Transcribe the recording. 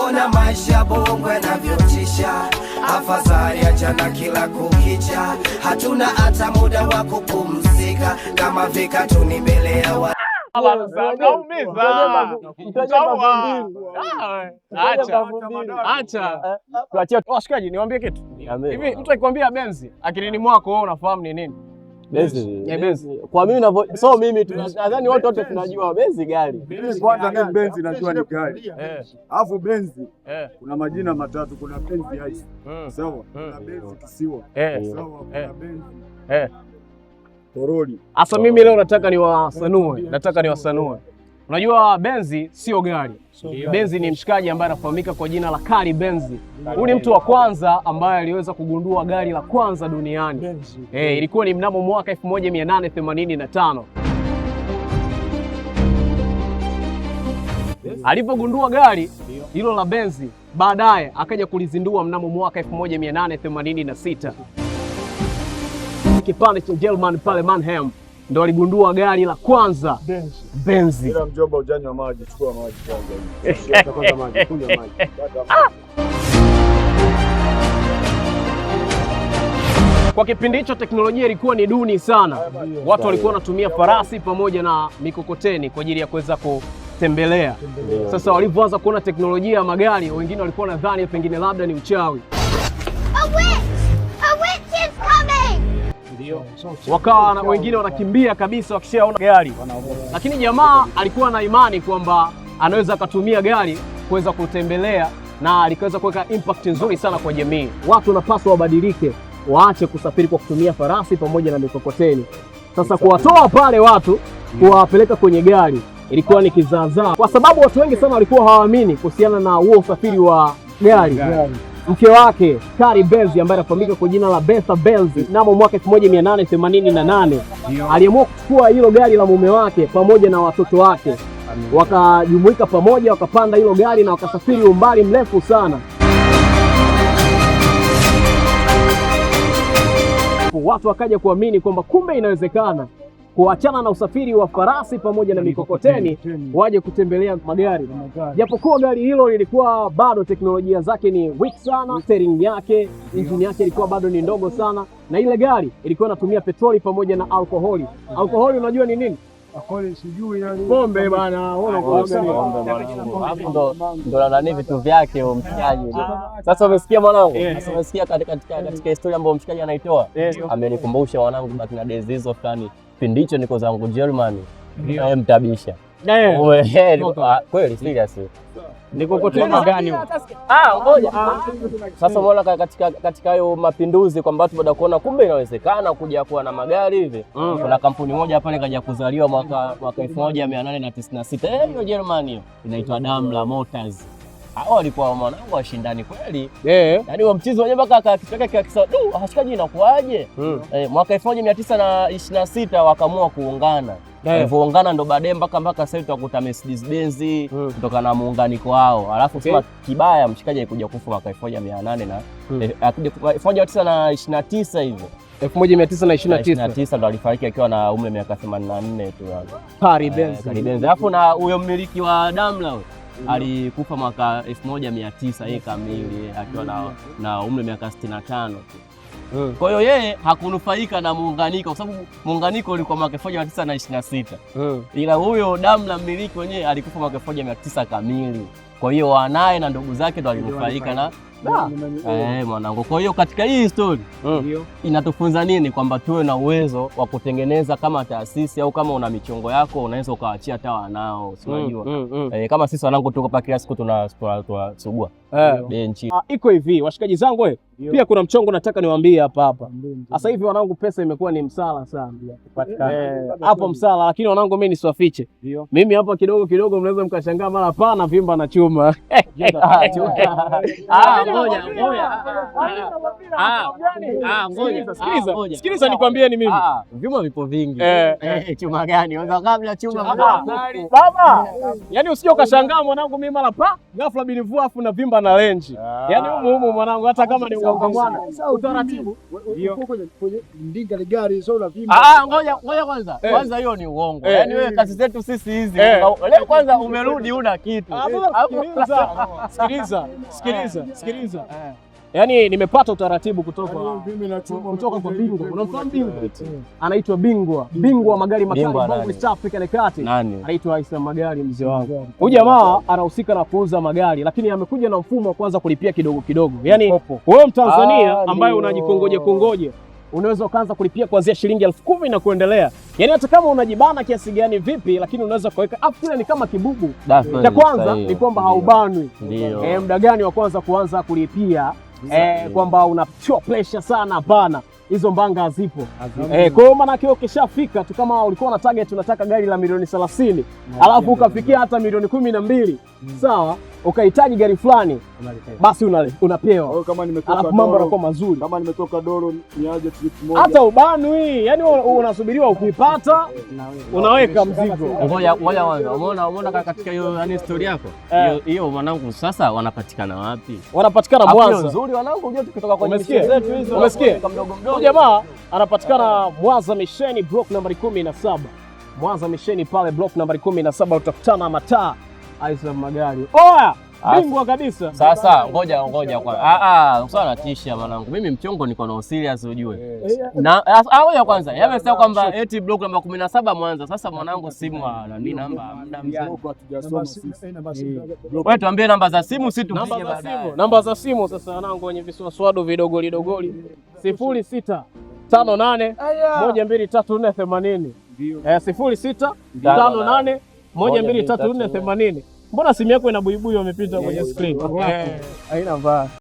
Ona maisha bongo yanavyotisha, afadhali achana kila kukicha, hatuna hata muda wa kupumzika, kama vikatuni mbele ya wa Naumiza. Acha. Acha. Tuachie. Washikaji, niwaambie kitu. Hivi mtu akikwambia Benzi, akilini mwako wewe unafahamu ni nini? Benzi. Eh, Benzi. Kwa mimi navyo, so mimi nadhani wote wote tunajua Benzi gari. Mimi kwanza mimi Benzi najua ni gari. Alafu Benzi kuna majina matatu, kuna Benzi Ice. Sawa? Kuna Benzi Kisiwa. Sawa, kuna Benzi Toroli. Asa mimi leo nataka niwasanue, nataka niwasanue. Unajua Benzi sio gari. Benzi ni mshikaji ambaye anafahamika kwa jina la Carl Benz. Huyu ni mtu wa kwanza ambaye aliweza kugundua gari la kwanza duniani. Ilikuwa ni mnamo mwaka 1885. Alipogundua gari hilo la Benzi, baadaye akaja kulizindua mnamo mwaka 1886. Kipande cha German pale Mannheim ndo aligundua gari la kwanza Benzi. Ila mjomba, ujanywa maji, chukua maji kwanza. Kwanza maji, kunywa maji. Kwa kipindi hicho teknolojia ilikuwa ni duni sana. Watu walikuwa wanatumia farasi pamoja na mikokoteni kwa ajili ya kuweza kutembelea. Sasa walivyoanza kuona teknolojia ya magari, wengine walikuwa nadhani pengine labda ni uchawi. A witch! A witch is coming! Wakawa wengine wanakimbia kabisa wakishaona gari, lakini jamaa alikuwa na imani kwamba anaweza akatumia gari kuweza kutembelea na likaweza kuweka impact nzuri sana kwa jamii. Watu wanapaswa wabadilike, waache kusafiri kwa kutumia farasi pamoja na mikokoteni. Sasa kuwatoa pale watu kuwapeleka kwenye gari ilikuwa ni kizaazaa, kwa sababu watu wengi sana walikuwa hawaamini kuhusiana na huo usafiri wa gari. Mke wake Carl Benz ambaye anafahamika kwa jina la Bertha Benz mnamo mwaka 1888 aliamua kuchukua hilo gari la mume wake pamoja na watoto wake, wakajumuika pamoja, wakapanda hilo gari na wakasafiri umbali mrefu sana. Watu wakaja kuamini kwamba kumbe inawezekana kuachana na usafiri wa farasi pamoja na mikokoteni, waje kutembelea magari. Japokuwa gari hilo lilikuwa bado teknolojia zake ni weak sana, steering yake, injini yake ilikuwa bado ni ndogo sana, na ile gari ilikuwa inatumia petroli pamoja na alkoholi. Alkoholi unajua ni nini? Pombe bana. Alafu ndo nani vitu vyake huyo mshikaji. Sasa umesikia mwanangu? Sasa umesikia katika historia ambayo mshikaji anaitoa? Amenikumbusha mwanangu back na days hizo fulani. Kipindi hicho niko zangu Germany. Mtabisha. Kweli serious. Ni kokoteni gani? Ah, ngoja. Sasa umeona katika hayo mapinduzi kwamba watu baada kuona kumbe inawezekana kuja kuwa na magari hivi. Kuna kampuni moja pale kaja kuzaliwa mwaka 1896. Hiyo Germany hiyo. Inaitwa Daimler Motors. Hao walikuwa mwanangu washindani kweli. Yaani wa mchezo wenyewe mpaka kichwa chake akisema, "Du, washikaji inakuaje?" Mwaka 1926 wakaamua kuungana. Walivyoungana ndo baadaye mpaka sasa utakuta Mercedes Benz kutokana na muunganiko wao. Alafu sema kibaya mshikaji alikuja kufa mwaka 1800 na 1929 hivyo. 1929 29 ndo alifariki akiwa na umri wa miaka 84 tu yani. Carl Benz. Carl Benz. Alafu na huyo mmiliki wa Daimler huyo alikufa mwaka 1900 yeye kamili akiwa na umri wa miaka 65 tu. Kwa hiyo yeye hakunufaika na muunganiko kwa sababu muunganiko ulikuwa mwaka 1926. Ila huyo Daimler mmiliki wenyewe alikufa mwaka 1900 kamili. Kwa hiyo wanaye na ndugu zake ndo alinufaika na mwanangu. Kwa hiyo katika hii story inatufunza nini? Kwamba tuwe na uwezo wa kutengeneza kama taasisi au kama una michongo yako unaweza ukawaachia hata wanao, si unajua? Kama sisi wanangu tuko pa kila siku tunasugua benchi. Iko hivi washikaji zangu pia kuna mchongo nataka niwaambie hapa hapa. Sasa hivi wanangu, pesa imekuwa ni msala sana hapo msala, lakini wanangu, mimi nisiwafiche, mimi hapa kidogo kidogo mnaweza mkashangaa mara pana vimba na chuma. Ngoja. Sikiliza nikwambie ni mimi. Vyuma vipo vingi. Chuma gani? Kabla chuma baba. Yaani usije ukashangaa mwanangu, mimi mara pa ghafla bilivua afu na vimba na lenji. Yaani humu humu mwanangu, hata kama ni unga mwana. Utaratibu. Kwenye ndinga ni gari sio unavimba. Ah, ngoja ngoja kwanza. Eh. Kwanza hiyo ni uongo. Eh. Yaani wewe kazi zetu sisi hizi. Eh. Leo kwanza umerudi una kitu. Sikiliza, sikiliza, sikiliza, sikiliza. Yaani nimepata utaratibu kutoka Mimi na chuma kutoka kwa bingwa. Unamfahamu bingwa? Anaitwa bingwa, bingwa wa magari makali Bingwa Bongo nani? East Africa na kati. Nani? Anaitwa Isa Magari, mzee wangu. Huyu jamaa anahusika na kuuza magari, lakini amekuja na mfumo wa kuanza kulipia kidogo kidogo. Yaani wewe Mtanzania ambaye ndio. unajikongoje kongoje unaweza ukaanza kulipia kuanzia shilingi 10,000 na kuendelea. Yaani hata kama unajibana kiasi gani vipi, lakini unaweza kuweka afu kile ni kama kibubu. Cha kwanza ni kwamba haubanwi. Ndio. Muda gani wa kwanza kuanza kulipia kwamba unatiwa pressure sana? Hapana, hizo mbanga hazipo. Kwa hiyo maana yake ukishafika tu, kama ulikuwa na target unataka gari la milioni 30 alafu ukafikia hata milioni 12, sawa, ukahitaji gari fulani, basi unapewa, Au kama nimetoka alafu mambo Doro, yanakuwa mazuri. kama nimetoka Doro niaje trip moja. Hata ubanwi, yani unasubiriwa, ukipata unaweka mzigo. Ngoja ngoja kwanza. Umeona katika hiyo yani story yako? Eh. Hiyo hiyo mwanangu sasa wanapatikana wapi? Wanapatikana Alafu hiyo Mwanza. nzuri wanangu, unajua tukitoka kwenye Umesikia? mishe zetu hizo. Umesikia? Mdogo mdogo. Huyu jamaa anapatikana Mwanza Misheni block nambari 17. Mwanza Misheni pale block nambari 17 utakutana na mataa Isa Magari. Oya, bingwa kabisa. Sasa ngoja ngoja kwanza. Ah ah, usio anatisha mwanangu. Mimi mchongo niko na serious ujue. Na ngoja kwanza. Yeye amesema kwamba eti block namba 17 Mwanza. Sasa mwanangu simu nani namba hamna mzee. Block hatujasoma sisi. Wewe tuambie namba za simu si Namba tupige za baadaye. simu, namba za simu sasa wanangu wenye viswaswado vidogoli dogoli 06 58 12 34 80. 06 58 12 34 80. Mbona simu yako ina buibui wamepita kwenye screen? Haina mbaya.